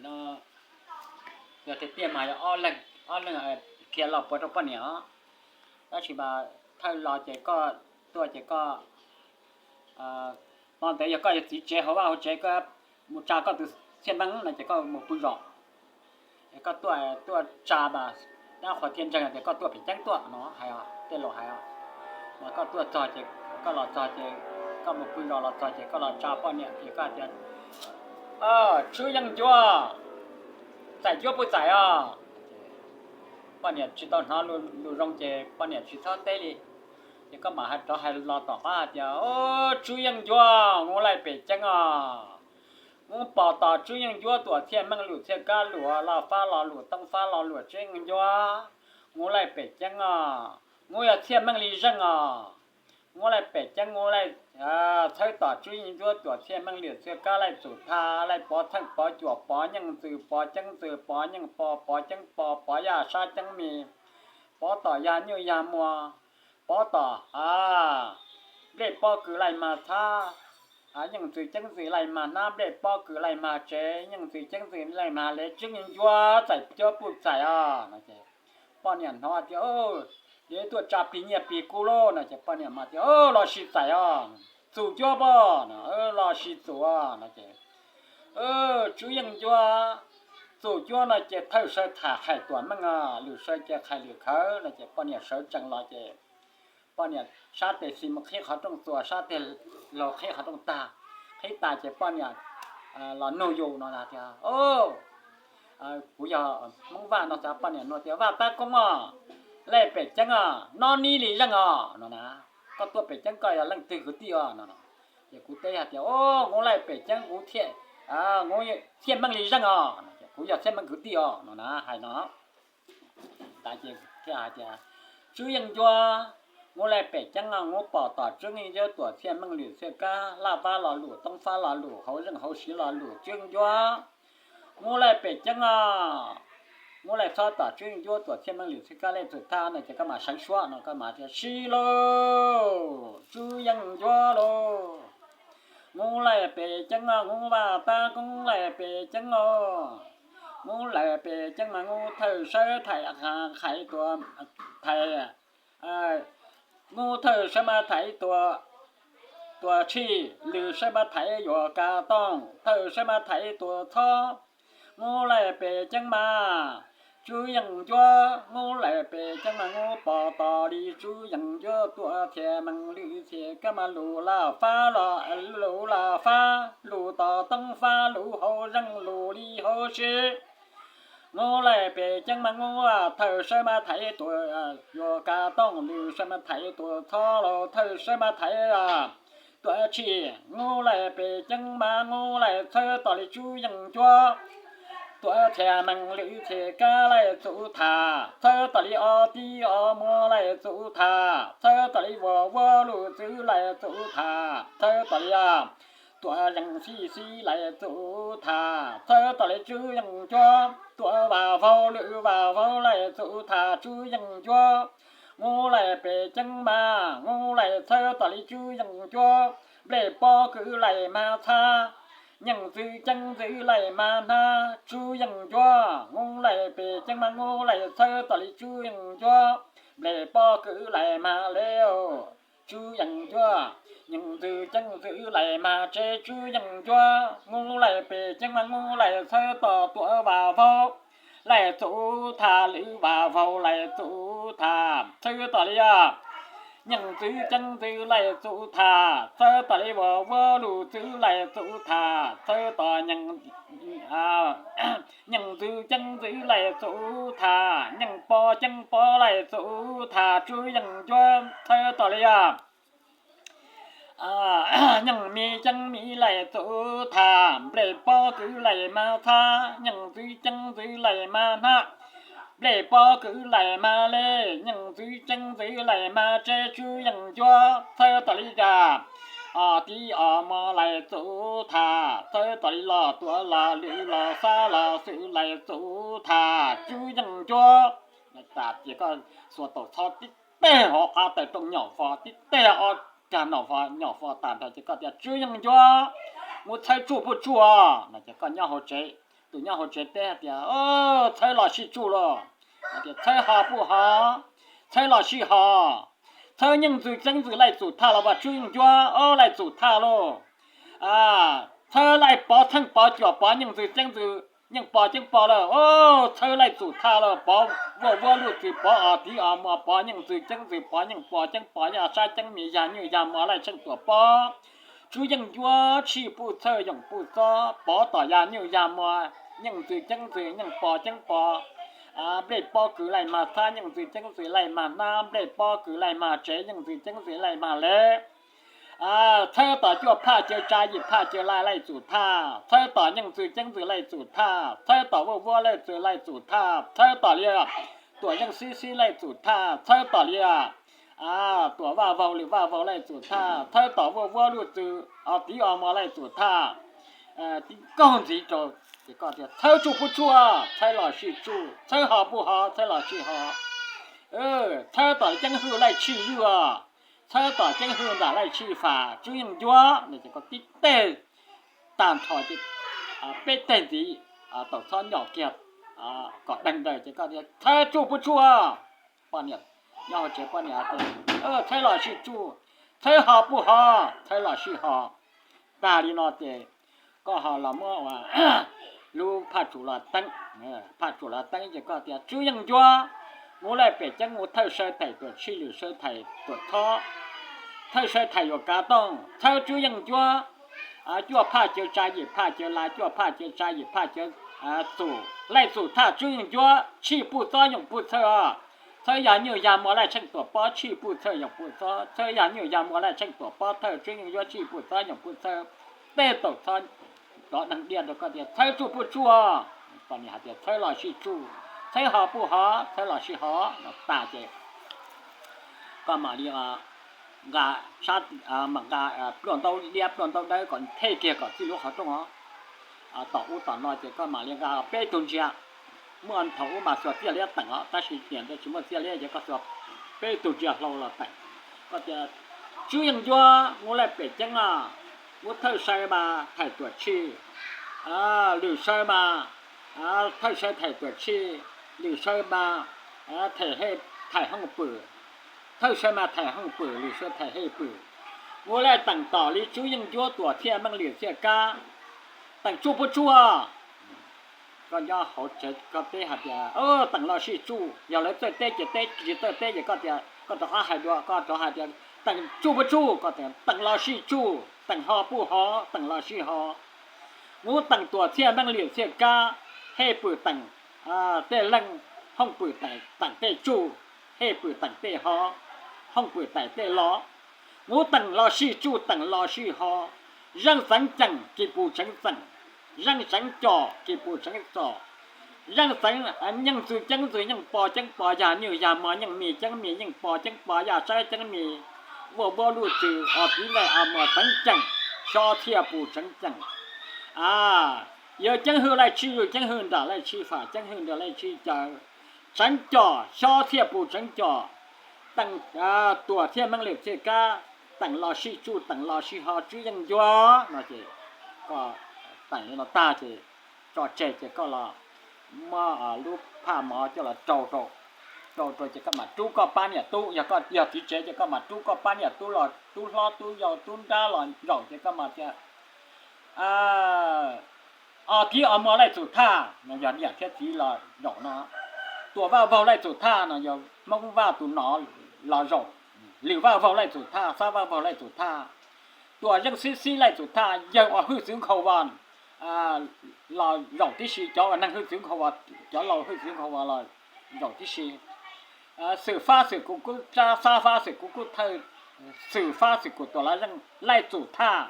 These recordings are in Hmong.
No yog tiag tiag mas yog ob leeg, ob leeg qhia los puav rau poj niam os. Tab sis mas thawj los ces koj tuaj ces koj no ntev yog koj yog txiv tsev hauv vaj hauv tsev, koj mus tsa koj tus txhiaj meej no ces koj mus pw zos. Es koj tuaj tuaj tsa mas dab qhuas thiaj ntseeg tias koj tuaj pem ceeb tuaj no hais, tej laus hais. Mas koj tuaj txog ces, koj los txog ces, koj mus pw zos los txog ces koj los tsa poj niam ces koj hais tias, Tswb Yeej Ncuab, txais ncuab puas txais os? Poj niam tsis tau hnov lus zoo ces poj niam tsis txhob teb li. Ces koj mam hais rov hais los tom qab hais tias, Tswb Yeej Ncuab, Nyuj Laij pem ceeb os. Nyuj pom tom Tswb Yeej Ncuab tuam txhiaj meej lwm txhiaj kab lwm, laj fab lo lwm, toob fab lo lwm, Tswb Yeej Ncuab, Nyuj Laij pem ceeb os. Nyuj yog txhiaj meej li zeej os. Nyuj Laij pem ceeb, Nyuj Laij txhawb tom Tswb Yeej Ncuab tuam txhiaj meej lwm txhiaj kab, Laij Txum Thaj, Laij Pov Theej, Pov Cuam, Pov Nyeej Ntxwm, Pov Ceeb Ntxwm, Pov Nyeej Pov, Pov Ceeb Pov, Pov Yaj Sab Ceeb Mis, Pov tom Yaj Nyuj Yaj Muas, Pov tom Nplej Pob Kws Laij Mag Txhab, Nyeej Ntxwm Ceeb Ntxwm Laij Mag Hnab, Nplej Pob Kws Laij Mag Tsev, Nyeej Ntxwm Ceeb Ntxwm Laij Mag Lev, Tswb Yeej Ncuab txais ncuab puas txais os no ces poj niam hnov tias, Yog tuaj tsa plig nyiaj plig kub lauj no ces poj niam mas tias, Los sis txais os, txum ncuab pob no, los sis txum no ces, Tswb Yeej Ncuab, txum ncuab no ces thawj saw tham qhais tuam meej, lwm saw ces qhais lwm khawv no ces poj niam sawv tsees los ces poj niam sab tes xis mus qhib qhov rooj txuas, sab tes laug qhib qhov rooj tag. Qhib tas ces poj niam los nug yus no tias, Kuv yog Hmoob Vaj no, xav poj niam nug tias, Vaj Tab Koob os, Laij pem ceeb os, no Nib li zeej os no na, koj tuaj pem ceeb koj yog leej twg kwv tij os no? Ces kuv teb hais tias, Nyuj Laij pem ceeb kuv txhiaj meej li zeej os, kuv yog txhiaj meej kwv tij os no na, hais no. Tas ces thiaj hais tias, Tswb Yeej Ncuab, Nyuj Laij pem ceeb os, Nyuj pom tom Tswb Yeej Ncuab tuam txhiaj meej lwm txhiaj kab, laj fab lo lwm, toob fab lo lwm, hauv zeej hauv siv lo lwm, Tswb Yeej Ncuab, Nyuj Laij pem ceeb os. Nyuj Laij txhawb tom Tswb Yeej Ncuab tuam txhiaj meej lwm txhiaj kab, Laij Txum Thaj no ces koj mam seev suab no koj mam tias, Sib lauj, Tswb Yeej Ncuab lauj, Nyuj Laij pem ceeb os, Nyuj Vaj Tab Koob Laij pem ceeb os. Nyuj Laij pem ceeb mas Nyuj thawj sawb thaiv, thaiv tuam, thaiv, Nyuj thawj sawb mas thaiv tuam tshij, lwm sawb mas thaiv yuam kas tooj, thawj sawb mas thaiv tuam txhob. Nyuj Laij pem ceeb mas Tswb Yeej Ncuab, Nyuj Laij pem ceeb mas Nyuj pom tom li Tswb Yeej Ncuab tuam txhiaj meej lwm txhiaj kab mas lus laj fab los, lus laj fab lus tom toob fab lus hauv zeej lus li hauv siv. Nyuj Laij pem ceeb mas Nyuj thawj sawb mas thaiv tuam yuam kas tooj, lwm sawb mas thaiv tuam txhob los thawj sawb mas thaiv tuam tshij. Nyuj Laij pem ceeb mas Nyuj Laij txhawb tom li Tswb Yeej Ncuab tuam txhiaj meej lwm txhiaj kab, Laij Txum Thaj txhawb tom li ob tib ob muag, Laij Txum Thaj txhawb tom li vos vuab lus txwv, Laij Txum Thaj txhawb tom li tuam yeej xib xib, Laij Txum Thaj txhawb tom li Tswb Yeej Ncuab tuam vam vaug lwm vam vaug, Laij Txum Thaj Tswb Yeej Ncuab. Nyuj Laij pem ceeb mas Nyuj Laij txhawb tom li Tswb Yeej Ncuab, Nplej Pob Kws Laij Mag Txhab, Nyeej Ntxwv Ceeb Ntxwv Laij Mag Hnab, Tswb Yeej Ncuab. Nyuj Laij pem ceeb mas Nyuj Laij txhawb tom li Tswb Yeej Ncuab, Nplej Pob Kws Laij Mag Lev, Tswb Yeej Ncuab. Nyeej Ntxwv Ceeb Ntxwv Laij Mag Tsev, Tswb Yeej Ncuab. Nyuj Laij pem ceeb mas Nyuj Laij txhawb tom tuam vam vaug, Laij Txum Thaj lwm vam vaug, Laij Txum Thaj txhawb tom li Nyeej Ntxwv Ceeb Ntxwv, Laij Txum Thaj txhawb tom li vos vuab lus txwv, Laij Txum Thaj txhawb tom Nyeej Ntxwv Ceeb Ntxwv, Laij Txum Thaj Nyeej Pob Ceeb Pob, Laij Txum Thaj Tswb Yeej Ncuab txhawb tom li Nyeej Mis Ceeb Mis, Laij Txum Thaj Nplej Pob Kws Laij Mag Txhab, Nyeej Ntxwv Ceeb Ntxwv Laij Mag Hnab, Nplej Pob Kws Laij Mag Lev, Nyeej Ntxwv Ceeb Ntxwv Laij Mag Tsev, Tswb Yeej Ncuab txhawb tom li cas os, tib os mos, Laij Txum Thaj txhawb tom li los tuam los lwm los xab los xwm, Laij Txum Thaj Tswb Yeej Ncuab. Ces koj xuas taus txhob tib teg hauv qab taws rooj nyom fo, tib teg ob kag nom fo nyom fo tas nrho ces koj tias, Tswb Yeej Ncuab, mus txhawb tsuj puj tsuj no ces koj nyob hauv tsev Tus nyob hauv tsev teb hais tias, Txhawb los sij tsuj los. Hais tias, Txhawb ho puj ho, Txhawb los sij ho. Txhawb Nyeej Ntxwg Ceeb Ntxwg Laij Txum Thaj los as Tswb Yeej Ncuab, Laij Txum Thaj lauj. Txhawb Laij Pov Txheej Pov Cuam Pov Nyeej Ntxwg Ceeb Ntxwg Nyeej Pov Ceeb Pov lawm, Txhawb Laij Txum Thaj lawm, Pov Vuaj Vuab Luj Txwv Pov Os Tiv Os Mos Pov Nyeej Ntxwg Ceeb Ntxwg Pov Nyeej Pov Ceeb Pov Yaj Sab Ceeb Mis Yaj Nyuj Yaj Mos Laij Tsheej Tuam Pov Tswb Yeej Ncuab Tshij Puj Txhawj Yoom Puj Txob Pov Tom Yaj Nyuj Yaj Mos Nyeej Ntxwg Ceeb Ntxwg Nyeej Pov Ceeb Pov Nplej Pob Kws Laij Mag Txhab Nyeej Ntxwg Ceeb Ntxwg Laij Mag Nab Nplej Pob Kws Laij Mag Tsev Nyeej Ntxwg Ceeb Ntxwg Laij Mag Lev Txhawb tom Cuaj Phaj Cawv Tsav Yim Phaj Cawv Laj Laij Txum Thaj, txhawb tom Nyeej Ntxwg Ceeb Ntxwg Laij Txum Thaj, txhawb tom Vuaj Vuab Laij Txwv Laij Txum Thaj, txhawb tom li Tuam Yeej Xib Xib Laij Txum Thaj, txhawb tom li Tuam Vaj Vaug Lwm Vaj Vaug Laij Txum Thaj, txhawb tom Vuaj Vuab Luj Txwv Os Tiv Os Mos Laij Txum Thaj. Tib kaug ntxiv rau, ces koj tias, Txhawb tsuj puj tsuj, txhawb los sij tsuj, txhawb ho puj ho, txhawb los sij ho. Txhawb tom Ceeb Hwj Laij Tshij Zwj, txhawb tom Ceeb Hwj Nram Laij Tshij Fam Tswb Yeej Ncuab no ces koj tib teg tag nrho ces peb teg ntxiv tau txhob nyom kiag kom deeg ntawd ces koj tias, Txhawb tsuj puj tsuj, poj niam nyob hauv tsev poj niam tias, Txhawb los sij tsuj, txhawb ho puj ho, txhawb los sij ho. Tag li no ces koj ho los muab ua lub phaj tsum los teeb, phaj tsum los teeb ces koj tias, Tswb Yeej Ncuab, Nub Laij Pem Ceeb, Nub Thawj Saw Thaim Tuam Tshij, Lwm Saw Thaim Tuam Txhob, Thawj Saw Thaim Yuam Kav Tooj, txhawb Tswb Yeej Ncuab, Cuaj Phaj Cawv Tsav Yim Phaj Cawv Laj, Cuaj Phaj Cawv Tsav Yim Phaj Cawv Txum, Laij Txum Thaj Tswb Yeej Ncuab, Tshij Puj Txob Yoom Puj Txhawj, txhawb Yaj Nyuj Yaj Mos Laij Tsheej Tuam Pob Tshij Puj Txhawj Yoom Puj Txhob, txhawb Yaj Nyuj Yaj Mos Laij Tsheej Tuam Pob Thawj Tswb Yeej Ncuab Tshij Puj Txob Yoom Puj Txhawj. Tej tau txhob rov deeg diaj rau koj tias, Txhawb tsuj puj tsuj, poj niam hais tias, Txhawb los sij tsuj, txhawb ho puj ho, txhawb los sij ho no tag ces koj mam li nqa sab, mam nqa pluaj ntaub diab pluaj ntaub dawb kom thej kiag kom txij lub qhov rooj os. Tom ub tom no ces koj mam li nqa peb tug ntsia. Muaj thaum ub mas xuas txiaj liab teem os, tab sis tiam ntawd tsis muaj txiaj liab ces koj xuas peb tug ntsia hlau los teem. Koj tias, Tswb Yeej Ncuab, Nub Laij Pem Ceeb, Nub Thawj Saw mas Thaim Tuam Tshij, Lwm Saw mas Thawj Saw Thaim Tuam Tshij, Lwm Saw mas Thaim Hej Thaim Hooj Pwm, Thawj Saw mas Thaim Hooj Pwm, Lwm Saw Thaim Hej Pwm. Nub Laij teem tom li Tswb Yeej Ncuab, Tuam Txhiaj Meej, Lwm Txhiaj Kab, teem tsuj puj tsuj. Koj nyob hauv tsev koj teb hais tias, Teem los sij tsuj, yog lawv txawj teb ces teb, tsis txawj teb ces koj tias, koj rov qab hais dua, koj rov hais tias, Teem tsuj puj tsuj, koj tias, Teem los sij tsuj, teem ho puj ho, teem los sij ho. Nub teem Tuam Txhiaj Meej, Lwm Txhiaj Kab, Hej Pwm teem tej leej, Hooj Pwm teem tej tsuj, Hej Pwm teem tej ho, Hooj Pwm teem tej lo. Nub teem los sij tsuj, teem los sij ho. Zeej Xeev Ceem, Kis Pus Tseev Txeem, Zeej Xeev Cos, Kis Pus Tseev Cos, Zeej Xeev, Nyeej Ntxwg Ceeb Ntxwg, Nyeej Pov Ceeb Pov, Yaj Nyuj Yaj Mos, Nyeej Mis Ceeb Mis, Nyeej Pov Ceeb Pov, Yaj Saib Ceeb Mis, Vuaj Vuab Luj Txwv, Os Tiv Laij Os Mos, Xeev Ceem, Xyob Txhiaj Pus Tseev Ceem, Yawg Ceeb Hwj Laij Tshij Zwj, Ceeb Hwj Nram Laij Tshij Fam, Ceeb Hwj Nram Laij Tshij Cawv, Tseev Cos, Xyob Txhiaj Pus Tseev Cos, teem Tuam Txhiaj Meej, Lwm Txhiaj Kab, teem los sij tsuj, teem los sij ho, Tswb Yeej Ncuab no ces koj teem li no tag ces tso tseg ces koj los muab lub phaj mov coj los rau rau, rau rau ces koj mam rub koj pab niam tub, yog koj yog txiv tsev ces koj mam rub koj pab niam tub los, tub hlob tub yau tub nrab los zaum ces koj mam tias, Os Tiv Os Mos Laij Txum Thaj no yog niam thiab txiv los zaum no, Tuam Vaj Vaug Laij Txum Thaj no yog Hmoob Vaj tus no los zaum, Lwm Vaj Vaug Laij Txum Thaj, Xab Vaj Vaug Laij Txum Thaj, Tuam Yeej Xib Xib Laij Txum Thaj, yawg uas Hwj Txwv Nkhaus Vos los zaum tib si, cov uas neeg Hwj Txwv Nkhaus Vos, cov laus Hwj Txwv Nkhaus Vos los zaum tib si. Xwm Fab Xwm Kuv Kub Tsab, Xab Fab Xwm Kuv Kub Thawj, Xwm Fab Xwm Kuv Tuam Los Zeej Laij Txum Thaj,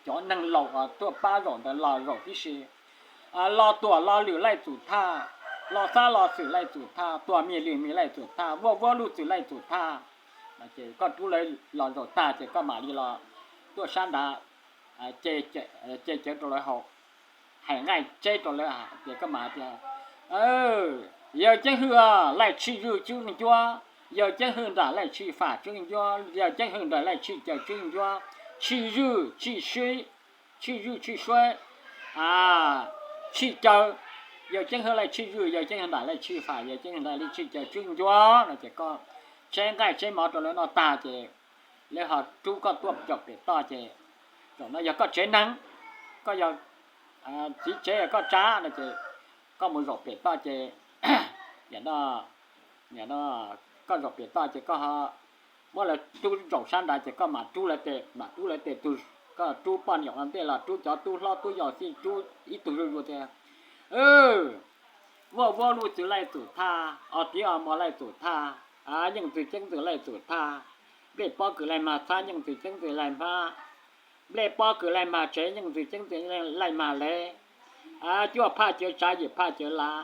cov neeg laus uas tuaj pab zaum ntawd los zaum tib si. Los Tuam Los Lwm Laij Txum Thaj, Los Xab Los Xwm Laij Txum Thaj, Tuam Mis Lwm Mis Laij Txum Thaj, Vuaj Vuab Luj Txwv Laij Txum Thaj. Ces koj rub lawv los zaum tag ces koj mam li los tuaj sab nrad, ce cawv rau lawv haus, hais nqaij tseb rau lawv ces koj mam tias, Yawg Ceeb Hwj Laij Tshij Zwj Tswb Yeej Ncuab, Yawg Ceeb Hwj Nram Laij Tshij Fam Tswb Yeej Ncuab, Yawg Ceeb Hwj Nram Laij Tshij Cawv Tswb Yeej Ncuab, Tshij Zwj Tshij Suab, Tshij Zwj Tshij Suab, a, Tshij Caw, yawg Ceeb Hwb Laij Tshij Zwj, yawg Ceeb Hwb Nraim Laij Tshij Fam, yawg Ceeb Hwb Nraim Laij Tshij Caw Tswb Ncuab no ces koj tsheb nqaij tsheb mov rau lawv noj tag ces lawv ho rub koj tuaj caum pem toj ces, zaum no yog koj tsev neeg, koj yog txiv tsev koj tsa no ces koj mus zaum pem toj ces, koj zaum pem toj ces koj muab lawv rub zaum sab nrad ces koj mam rub lawv tes, mam rub lawv tes tug, koj rub poj niam ua ntej los rub cov tub hlob tub yau xij rub ib tug zuj zus tias, Vuaj Vuab Luj Txwv Laij Txum Thaj, Os Tiv Os Mos Laij Txum Thaj, Yeej Ntxwg Ceeb Ntxwg Laij Txum Thaj, Nplej Pob Kws Laij Mag Txhab, Yeej Ntxwg Ceeb Ntxwg Laij Hmab, Nplej Pob Kws Laij Mag Tsev, Yeej Ntxwg Ceeb Ntxwg Laij Mag Lev, Cuaj Phaj Cawv Tsav, Yim Phaj Cawv Lav,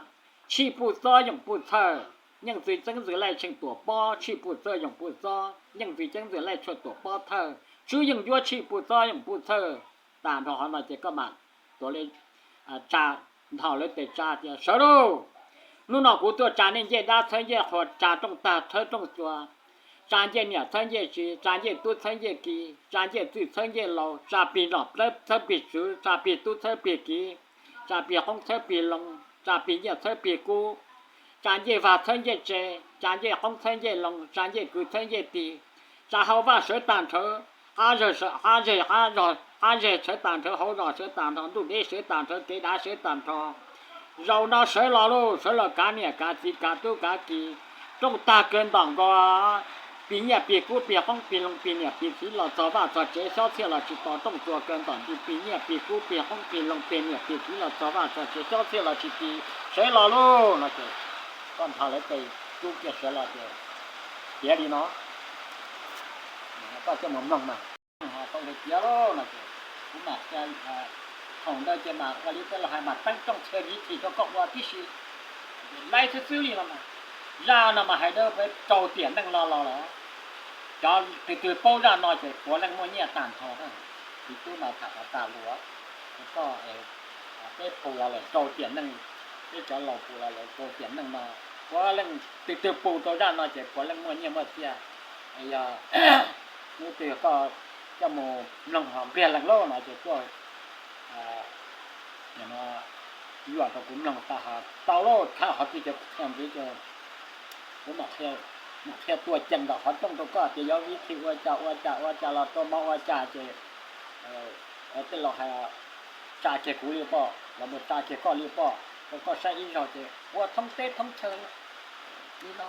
Tshij Puj Txob, Yoom Puj Txhawj, Yeej Ntxwg Ceeb Ntxwg Laij Tsheej Tuam Pob, Tshij Puj Txob Yoom Puj Txob, Yeej Ntxwg Ceeb Ntxwg Laij Tsheej Tuam Pob Thawj, Tswb Yeej Ncuab Tshij Puj Txob Yoom Puj Thawj. Tag nrho qhov no ces koj mam tuav li tsa, nthos lawv tes tsa tias, Sawv lauj! Hnub no kuv tuaj tsa nej ncej dab txhawb ncej qhua, tsa rooj tag txhawb rooj txua, tsa ncej niam txhawb ncej txiv, tsa ncej tub txhawb ncej ki, tsa ncej txwj txhawb ncej laus, tsa plig nom txhawb plig tswv, tsa plig tub txhawb plig kiv, tsa plig qoob txhawb plig loo, tsa plig nyiaj txhawb plig kub, tsa ncej vag txhawb ncej tse, tsa ncej qoob txhawb ncej loo, tsa ncej kwv txhawb ncej tig, tsa hauv vaj sawv tag nrho, qab zeg, qab zeg, qab zeg sawv tag nrho, hauv zos sawv tag nrho, ntuj deb sawv tag nrho, kev dav sawv tag nrho. Zaum no sawv los lauj, sawv los kav niam kav txiv kav tub kav ki, rooj tag kawg ntom nkaus, plig nyiaj plig kub plig qoob plig loo plig niam plig txiv los txog vaj txog tsev xyob txhiaj los tsis tos, rooj tsuas kawg ntom nti, plig nyiaj plig kub plig qoob plig loo plig niam plig txiv los txog vaj txog tsev xyob txhiaj los tsis ti, sawv los lauj no ces koj nthos lawv tes rub kiag sawv los ces tiav li no, koj coj mus mloog mas. Tau li tiav lauj no ces kuv mam qhia, thaum ntawd ces mam ua li tej laus hais mas teeb rooj txhia viv thim rau koj ua tib si. Laib xwb xwb li no mas, zaj no mas hais dawb peb rau tiam neej no los lawm. Cov twg twg paub zaj no ces puav leej muaj nyiaj tag nrho. Txiv tub mas tham qhov tas lus, koj, peb pum los lawm rau tiam neej, peb cov laus pum los lawm rau tiam neej no, puav leej twg twg pum rau zaj no ces puav leej muaj nyiaj muaj txiaj. Yog hnub twg koj coj mus mloog ho npiag lees lauj no ces tuaj yuam rau kuv mloog tas ho tau lauj. Thaum qhov twg ces qhia ntxiv ces kuv mam qhia tuaj ceem ntawm qhov rooj rau koj tias yuav viv thim ua cas ua cas ua cas los rau mov ua cas ces tej laus hais tsa kiag kuv li pom los mus tsa kiag koj li pom rau koj saib ib zaug ces ua thoob teb thoob chaw li no.